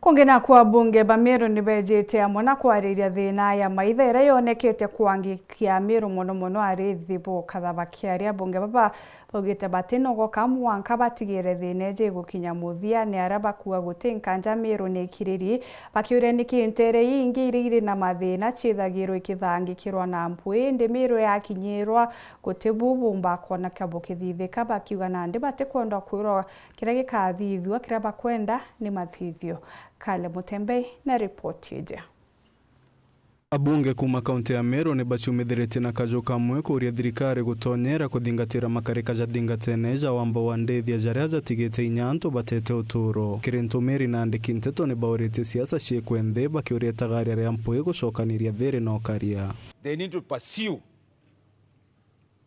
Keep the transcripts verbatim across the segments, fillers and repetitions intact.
Kungi naku, abunge ba Meru ni bejite amwe na kwariria thina ya maitha iria yonekete kwangikia Meru, mono mono arithi bo katha. Bakiaria, abunge baba baugite batinogoka mwanka batigire thina iji igukinya muthia. Ni aria bakua guti nkanja Meru ni ikiriri, bakiuria niki ntere ingi iria iri na mathina ciithagirwa ikithangikirwa na mpwi, indi Meru yakinyirwa guti bu bumba kwoneka bukithithika, bakiuga nandi batikwenda kwirwa kiria gikathithua, kiria bakwenda ni mathithio. Kale Mutembei na ripoti iji. Abunge kuuma kaunti ya Meru ni baciumithiritie na kaju kamwe kuuria thirikari gutonyera kuthingatira makarika jathingatene ja wamba wa ndithia jaria jatigite inya antu batete uturo. Kiri ntumiri na andiki nteto ni bauritie siasa ciikwe nthi, bakiuria itagaria ria mpwi gucokaniria thiri na ukaria. They need to pursue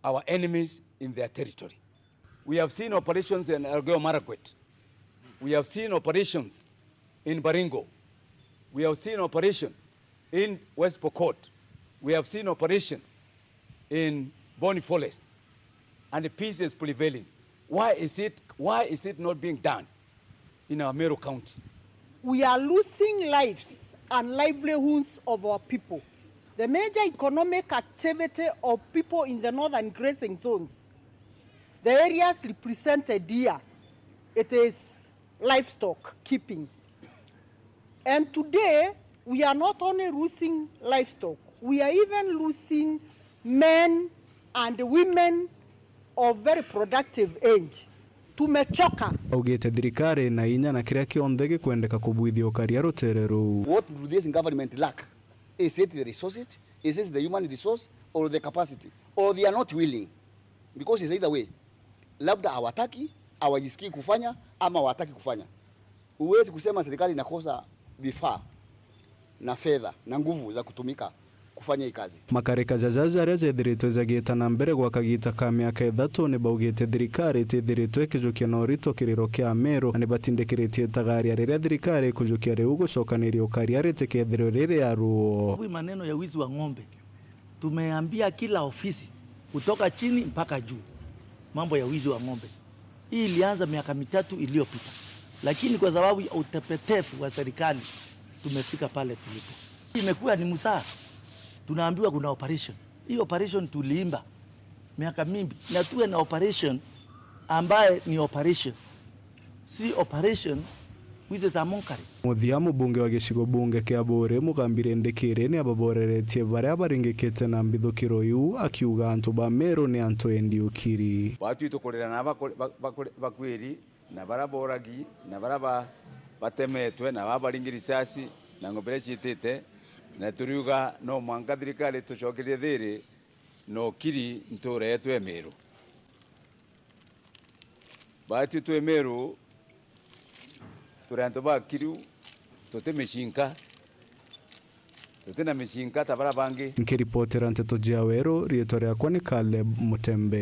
our enemies in their territory. We have seen operations in Elgeyo Marakwet. We have seen operations in Baringo. We have seen operation in West Pokot. We have seen operation in Boni Forest. And peace is prevailing. Why is it, why is it not being done in our Meru County? We are losing lives and livelihoods of our people. The major economic activity of people in the northern grazing zones, the areas represented here, it is livestock keeping. And today, we are not only losing livestock, we are even losing men and women of very productive age. Tumechoka. Augite thirikari ina inya na kiria kionthe gikwendeka kubwithia ukaria rutere ruu. What do this government lack? Is it the resources? Is it the human resource or the capacity? Or they are not willing? Because it's either way. Labda hawataki, hawajisikii kufanya, ama hawataki kufanya. Huwezi kusema serikali inakosa vifaa na fedha na nguvu za kutumika kufanya hii kazi. Makarika jaja jaria jethiritwe jagiita na mbere gwa kagiita ka miaka ithatu, ni baugite thirikari itithiritwe ikijukia na urito kiriro kia Meru, na ni batindikiritie itagaria riria thirikari ikujukia riu gucokaniria ukaria ritikethirwe riri ya ruo. Hii maneno ya wizi wa ng'ombe. Tumeambia kila ofisi kutoka chini mpaka juu, mambo ya wizi wa ng'ombe. Hii ilianza miaka mitatu iliyopita, lakini kwa sababu ya utepetefu wa serikali tumefika pale tulipo. Imekuwa ni msaa, tunaambiwa kuna operation. Hii operation tuliimba miaka mingi, na tuwe na operation ambaye ni operation. Si operation, which is a mockery. Muthia, mubunge wa gicigo bunge kia Buuri, Mugambi Rindikiri, ni ababoreretie baria baringikite na mbithukiro iu, akiuga antu ba Meru ni antu endi ukiri. Batwi tukurira na bakuri-, ba-, bakuri-, bakwiri, na baria boragi, na baria ba-, batemetwe, na baria baringi risasi, na ng'ombe iria ciitite, na turiuga no mwanka thirikari tucokerie thiri na ukiri ntuura yetu ya Meru. Baatwi twi Meru, turi antu ba kiriu, tuti micinka, tuti na micinka ta baria bangi. Nkiripotera Nteto cia Weru, riitwa riakwa ni Caleb Mutembe.